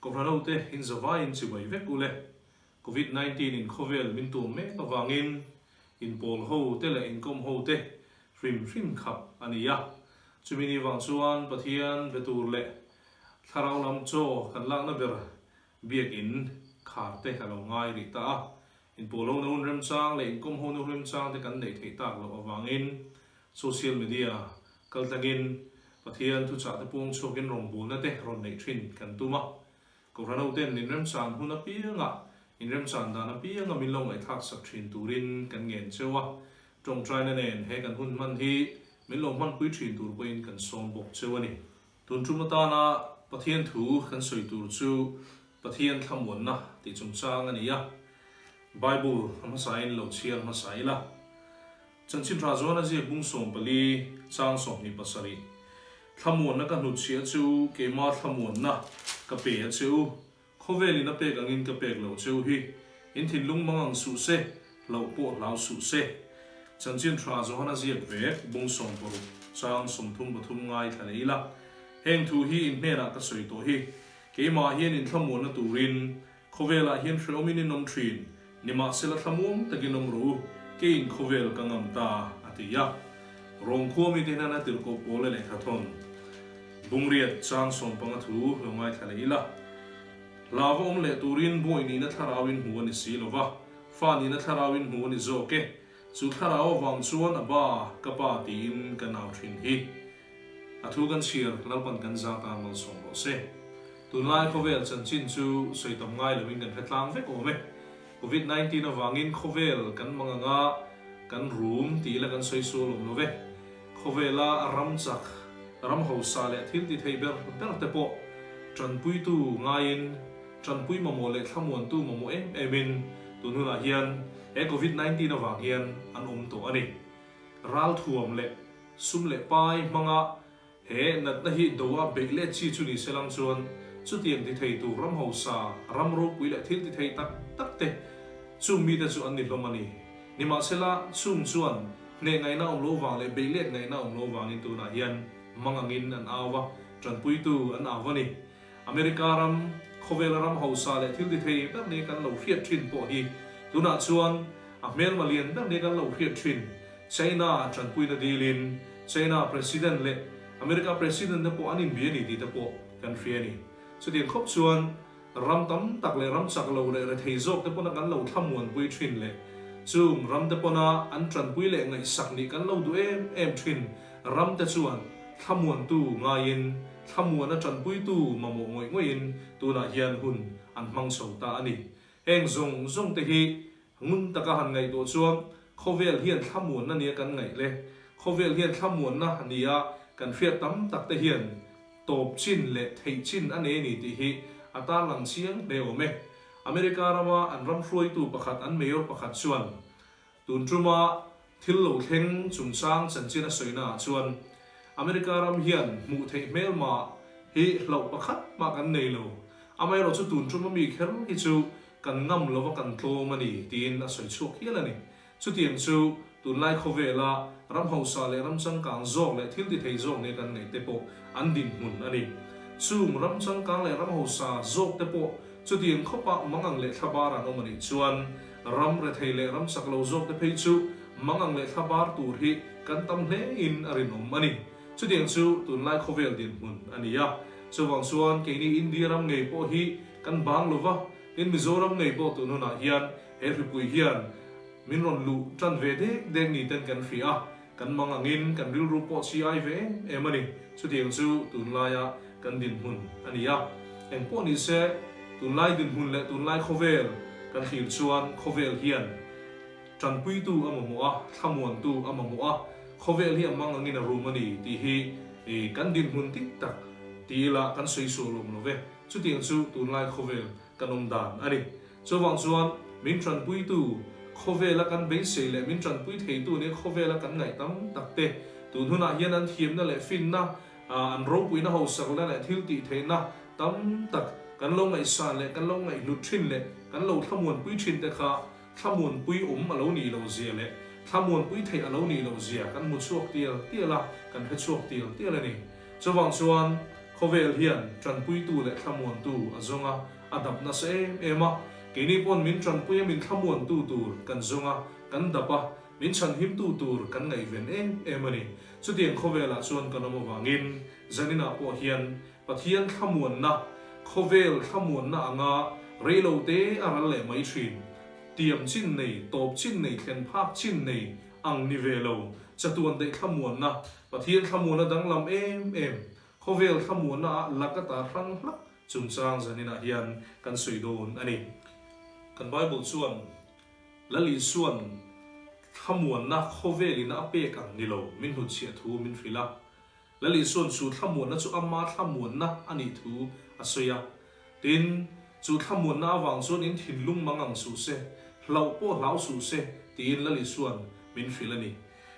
Kohhran hote in zavaiin chibai vek ule. Covid 19 in khawvel min tuam mek avangin inpawl ho te leh inkawm ho te hrim hrim khap a ni a. Chumi ni vang chuan Pathian be tur leh thlarau lam chaw kan lakna ber biakin khar te a lo ngai rih ta a. Inpawl ho na hun remchang leh inkawm ho na hun remchang te kan neih theih tak loh avangin social media kaltlangin Pathian thuchah te puang chhuakin rawngbawlna te rawn neih thin kan tum a. Kohhran hoten inremchan hun apianga inremchan dan apianga min lo ngaihthlak sak thin turin kan ngen cheu a, tawngtaina nen he kan hun hman hi min lo hmanpui thin tur pawhin kan sawm bawk cheu a ni. Tun tum atana Pathian thu kan sawi tur chu Pathian thlamuanna tih chungchang a ni a, Bible a hmasain lo chhiar hmasa ila. Chanchin tha chuan a ziak bung 14 chang 27, Thlamuanna ka hnutchhiah chu keima thlamuanna ka pe a che u, khawvelin a pek angin ka pek loh che u hi, in thinlung mang ang suh se, hlauh pawh hlau suh se. Chanchin tha Johana ziak vek bung 60 chang 33 ngaithla leh ila, heng thu hi in hnenah ka sawi tawh hi, keimah hian in thlamuanna turin Khawvelah hian hrehawmin in awm thin, nimahsela thlamuang takin awm rawh u, keiin khawvel ka ngam ta, a ti a. Rom khua mite hian a tirhkoh pawl a lehkha thawn. Bungriat chang 15 thu lo ngaithla leh ila. Hlava awm leh turin bawi nihna thlarauin hmu a ni si lo va, fa nihna thlarauin hmu a ni zawk e. Chu thlarau avang chuan a ba, ka pa tiin ka nau thin hi. A thu kan chhiar Lalpan kan za tan malsawm rawh se. Tunlai khawvel chanchin chu sawi tam ngai loin kan hre tlang vek awm e. Covid 19 avangin khawvel kan mang anga kan rum tih ila kan sawi sual awm lo ve. Khawvela ram chak, ram hausa leh thil ti thei ber ber te pawh tanpuitu ngaiin tanpui mamawh leh thlamuantu mamawh em emin tun hunah hian he Covid 19 avang hian an awm tawh a ni. Ralthuam leh sum leh pai hmanga he natna hi do a beih let chi chu ni se lang chuan chutiang ti thei tur ram hausa, ram ropui leh thil ti thei tak tak te chung mite chu an ni hlawm a ni. Nimahsela, chung chuan hneh ngaihna awm lo vang leh beih let ngaihna awm lo vangin tunah hian mang angin an au a, tanpuitu an au a ni. America ram, khawvela ram hausa leh thil ti thei ber nia kan lo hriat thin pawh hi tunah chuan a hmelma lian ber nia kan lo hriat thin China tanpuina dilin China President leh America President te pawh an inbia a ni tih te pawh kan hria a ni. Chutiang khawp chuan ram tam tak leh ram chak lo leh rethei zawk te pawna kan lo thlamuanpui thin leh chung ram te pawna an tanpui leh ngaihsak nih kan lo duh em em thin ram te chuan thlamuantu ngaiin thlamuana tanpuitu mamawh ngawih ngawihin tunah hian hun an hmang chho ta a ni. Heng zawng zawng te hi Ngun taka han ngaihtuah chuan khawvel hian thlamuanna nia kan ngaih le. Khawvel hian thlamuanna nia kan hriat tam tak te hian tawp chin leh theih chin a nei a ni tih hi a tarlang chiang hle awm e. America rama an ram hruaitu pakhat an mayor pakhat chuan tun tuma Thil lo thleng chungchang chanchin a sawina ah chuan America ram hian hmuh theih hmelma hi hlauh pakhat mah kan nei lo. Amaherawh chu tun tum ami kher hi chu kan ngam lova kan tlawm a ni tiin a sawi chhuak hial a ni. Chutiang chu tunlai khawvela ram hausa leh ram changkang zawk leh thil ti thei zawk nia kan ngaih te pawh an dinhmun a ni. Chung ram changkang leh ram hausa zawk te pawh Chutiang khawpa mangang leh thlabar an awm a nih chuan ram rethei leh ram chak lo zawkte phei chu mangang leh thlabar tur hi kan tam hle in a rinawm a ni. Chutiang chu tunlai khawvel dinhmun a ni a. Chuvang chuan keini India ram ngei pawh hi kan bang lo va, tin Mizoram ngei pawh tun hunah hian he hripui hian min rawn luh tan ve dek dek ni ten kan hria a. Kan mang angin kan rilru pawh chi ai ve em em a ni. Chutiang chu tunlaia kan dinhmun a ni a. Engpawh ni se, tunlai dinhmun leh tunlai khawvel kan thlir chuan khawvel hian tanpuitu a mamawh a, thlamuantu a mamawh a, khawvel hi a mang angin a rum a ni tih hi kan dinhmun dik tak ti ila kan sawi sual awm lo ve. Chutiang chu tunlai khawvel kan awm dan a ni. Chuvang chuan min tanpuitu khawvela kan beisei leh min tanpui theitu nia khawvela kan ngaih tam tak te tun hunah hian an thiamna leh finna, an ropuina hausakna leh thil tih theihna tam tak kan lo ngaihsan leh kan lo ngaihhlut thin leh kan lo thlamuanpui thin te kha thlamuanpui awm a lo nih loh zia leh thlamuanpui theih a lo nih loh zia kan hmu chhuak tial tial a, kan hre chhuak tial tial a ni. Chuvang chuan. Khawvel hian tanpuitu leh thlamuantu a zawng a, a dap nasa em em a. Keini pawn min tanpui a min thlamuantu tur kan zawng a, kan dap a, min chhanhimtu tur kan ngaihven em em a ni. Chutiang khawvelah chuan kan awm avangin zaninah pawh hian Pathian thlamuanna, khawvel thlamuanna anga reilote a ral leh mai thin. Tiam chin nei, tawp chin nei, thlen phak chin nei ang ni ve lo, chatuan daih thlamuanna, Pathian thlamuanna danglam em em, khawvel thlamuanna ah lak ata hrang hlak chungchang zaninah hian kan sawi dawn a ni. Kan Bible chuan Lal Isua'n thlamuanna khawvelin a pek ang ni lo min hnutchhiah thu min hrilh a. Lal Isua'n chu thlamuanna chu ama thlamuanna a nih thu a sawi a. Tin, chu thlamuanna avang chuan in thinlung mang ang suh se, hlauh pawh hlau suh se, tiin Lal Isua'n min hrilh a ni.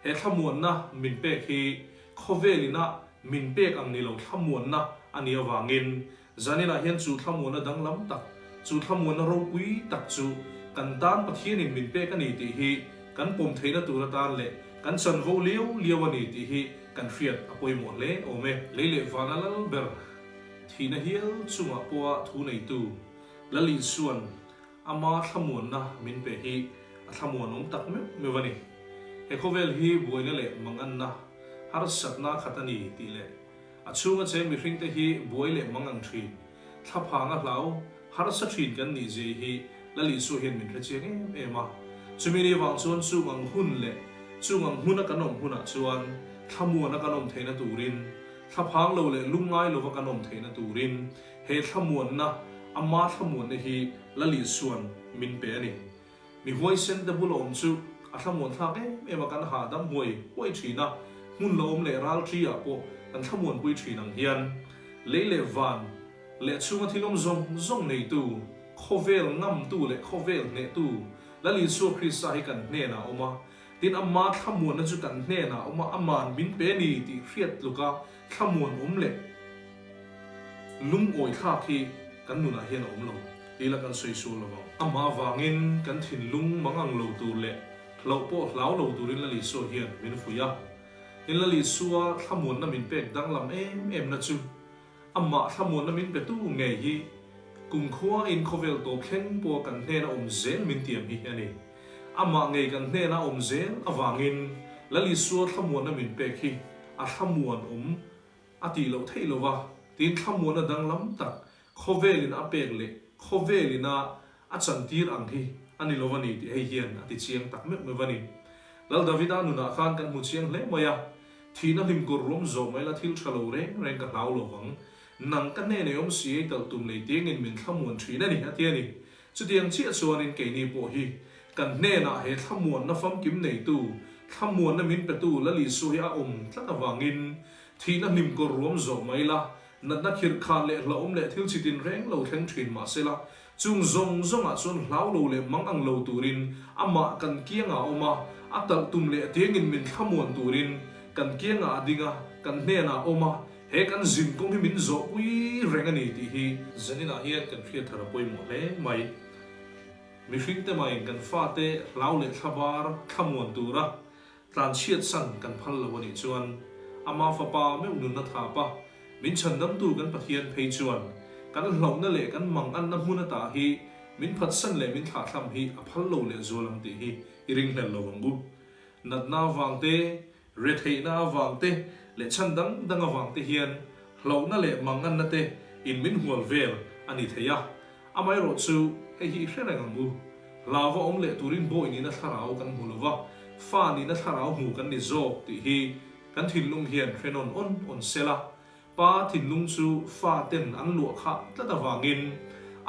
He thlamuanna min pek hi khawvelina min pek ang ni lo thlamuanna a nih avangin Zaninah hian chu thlamuanna danglam tak, chu thlamuanna ropui tak chu kan tan Pathianin min pek a ni tih hi kan pawm theihna tur atan leh kan chanvo liau liau a ni tih hi kan hriat a pawimawh hle awm e. Lei leh vana lal ber thihna hial chungah pawha thu neitu Lal Isua'n ama thlamuanna min pe hi a thlamuanawm tak meuh meuh a ni. He khawvel hi buaina leh manganna, harsatna khat a ni tih leh A chhunga cheng mihringte hi buai leh mang ang thin, thlaphang a hlau, harsa thin kan nih zia hi Lal Isua hian min hre chiang em em a. Chumi ni vang chuan chung ang hun leh chung ang hmuna kan awm hunah chuan thlamuana kan awm theihna turin, thlaphang lo leh lungngai lova kan awm theihna turin he thlamuanna, Ama thlamuanna hi Lal Isua'n min pe a ni. Mi huaisen te bula awm chu a thlamuan thlak em em a, kan hahdam huai huai thin a, hmun la awm leh ral thi ah pawh kan thlamuan pui thin ang hian lei leh van leh chhunga thil awm zawng zawng neitu, khawvel ngamtu leh khawvel hnehtu Lal Isua Krista hi kan hnenah a awm a, tin Ama thlamuanna chu kan hnenah a awm a, Ama'n min pe a ni tih hriat tluka thlamuan awm leh Lungawi thlak hi kan nunah hian a awm lo tih la kan sawi sual lo vang. Amah avangin kan thinlung mang ang lo tur leh hlauh pawh hlau lo turin Lal Isua hian min fuih a. Tin Lal Isua thlamuanna min pek danglam em em na chu amah thlamuanna min petu ngei hi kumkhua in khawvel tawp thleng pawha kan hnena awm zel min tiam hi a ni. Amah ngei kan hnena awm zel avangin Lal Isua thlamuanna min pek hi a thlamuan awm A tih loh theih lova, tiin thlamuanna danglam tak khawvelin a pek leh khawvelin a a chantir ang hi a ni lova ni tih hei hian a ti chiang tak meuh meuh a ni. Lal Davida nunah khan kan hmu chiang hle mai a, thihna hlimkawr ruam zawh mai la thil tha lo reng reng ka hlau lo vang, nang ka hnenei awm si ei talh tum lei tiangin min thlamuan thin a ni a ti a ni. Chutiang chiah chuanin keini pawh hi kan hnenah he thlamuanna famkim neitu, thlamuanna min petu Lal Isua hi a awm tlat avangin thihna hlimkawr ruam zawh mai la, natna khirh khan leh hlauhawm leh thil chi tin reng lo thleng thin mah sela, chung zawng zawngah chuan hlau lo leh mang ang lo turin amah kan kiangah a awm a, a talh tum leh tiangin min thlamuan turin kan kiangah a ding a, kan hnenah a awm a. He kan zin kawng hi min zawhpui reng a ni tih hi zaninah hian kan hriat thar a pawimawh hle mai. Mihringte maiin kan fate hlau leh thlabar thlamuan tura tlanchhiat san kan phal lo a nih chuan ama fapa meuh nunna thap a, min chhandamtu kan Pathian phei chuan kan hlauhna leh kan manganna hmun ata hi min phatsan leh min thlahthlam hi a phal lo leh zual ang tih hi i ringhlel lo ang u. Natna avangte Retheihna avang te leh chhan dang dang avang te hian hlauhna leh manganna te in min hual vel a ni thei a. Amaherawh chu hei hi i hre reng ang u. Hlauva awm leh turin bawi nihna thlarau kan hmu lova, fa nihna thlarau hmu kan ni zawk tih hi kan thinlung hian hre nawn awn awn sela. Pa thinlung chu faten an luah khah tlat avangin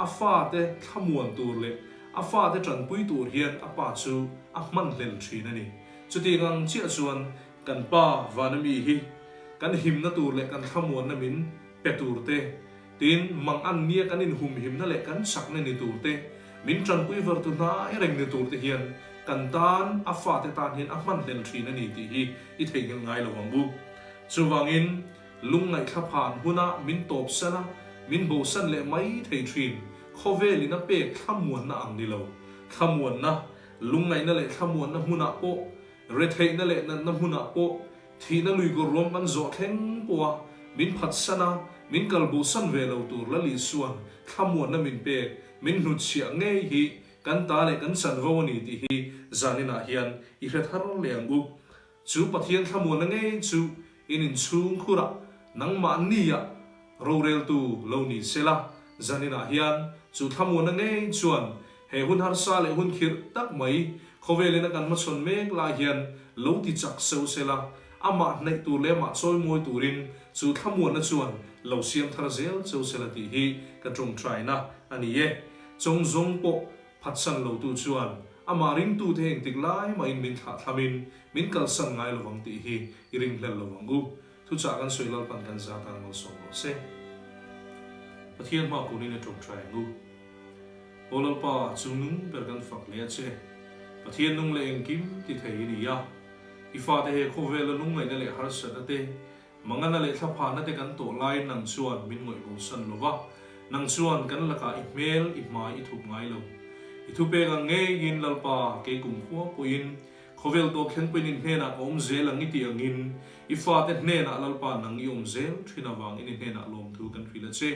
a fate thlamuan tur leh a fate tanpui tur hian a pa chu a hmanhlel thin a ni. Chutiang ang chiah chuan kan pa vana mi hi kan himna tur leh kan thlamuanna min pe tur te, tin mangan nia kan inhumhimna leh kan chakna ni tur te, min tanpui vartu hnai reng ni tur te hian kan tan a fate tan hian a hmanhlel thin a ni tih hi i theihnghilh ngai lo ang u. Chuvangin, lungngaihthla phan huna min tawpsan a, min bosan leh mai thei thin, khawvelin a pek thlamuanna ang ni lo. Thlamuanna, lungngaihna leh thlamuanna hmunah pawh, retheihna leh natna hmunah pawh, thihna luikawr ruam kan zawh thleng pawha min phatsan a, min kal bosan ve lo tur Lal Isua'n thlamuanna min pek, min hnutchhiah ngei hi kan ta leh kan chanvo a ni tih hi zaninah hian i hre thar leh ang u. Chu Pathian thlamuanna ngei chu in inchhung khurah nangmahnia roreltu lo ni sela, zaninah hian chu thlamuanna ngei chuan he hun harsa leh hun khirh tak mai khawvelin a kan hmachhawn mek lai hian lo ti chak seuh sela, amah hnaih tur leh amah chawimawi turin chu thlamuanna chuan lo siam thar zel cheu sela tih hi ka tawngtaina a ni e. Chawng zawng pawh Phatsan lotu chuan amah ringtute engtik lai mahin min thlahthlamin min kalsan ngai lovang tih hi i ringhlel lo ang u. Thuchah kan sawi Lalpan kan za tan malsawm rawh se. Pathian hma kunin i tawngtai ang u. Aw Lalpa, chung nung ber kan fak leh a che. Pathian nung leh engkim ti thei i ni a. I fate he khawvela lungngaihna leh harsatna te Mangana leh thlaphahna te kan tawh laiin nang chuan min ngawih bosan lo va, nang chuan kan lakah i hmel, i hmai i thup ngai lo. I thupek ang ngeiin Lalpa, kei kumkhua pawhin khawvel tawp thleng pawhin in hnenah ka awm zel ang i tih angin i fate hnenah Lalpa nang i awm zel thin avangin i hnenah lawmthu kan hrilh a che.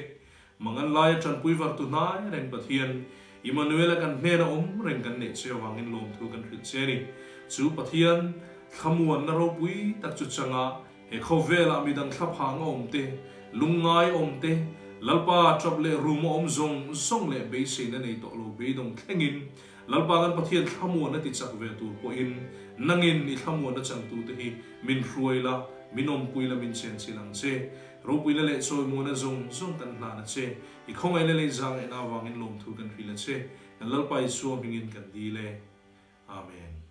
Mangan laia tanpui vartu hnai reng Pathian, Immanuela kan hnena awm reng kan neih che avangin lawmthu kan hrilh che a ni. Chu Pathian thlamuanna ropui tak chu changa he khawvelah midang thlaphang a awm te, lungngai a awm te, Lalpa tap leh rum a awm zawng zawng leh beiseina nei tawh lo beidawng thlengin Lalpa kan Pathian thlamuanna ti chak ve tur pawhin nangin i thlamuanna changtute hi min hruai la, min awmpui la, min chenchilh ang che. Ropuina leh chawimuana zawng zawng kan hlan a che. I khawngaihna leh i zahngaihna avangin lawmthu kan hrilh a che. Kan Lalpa Isua hmingin kan dil e. Amen.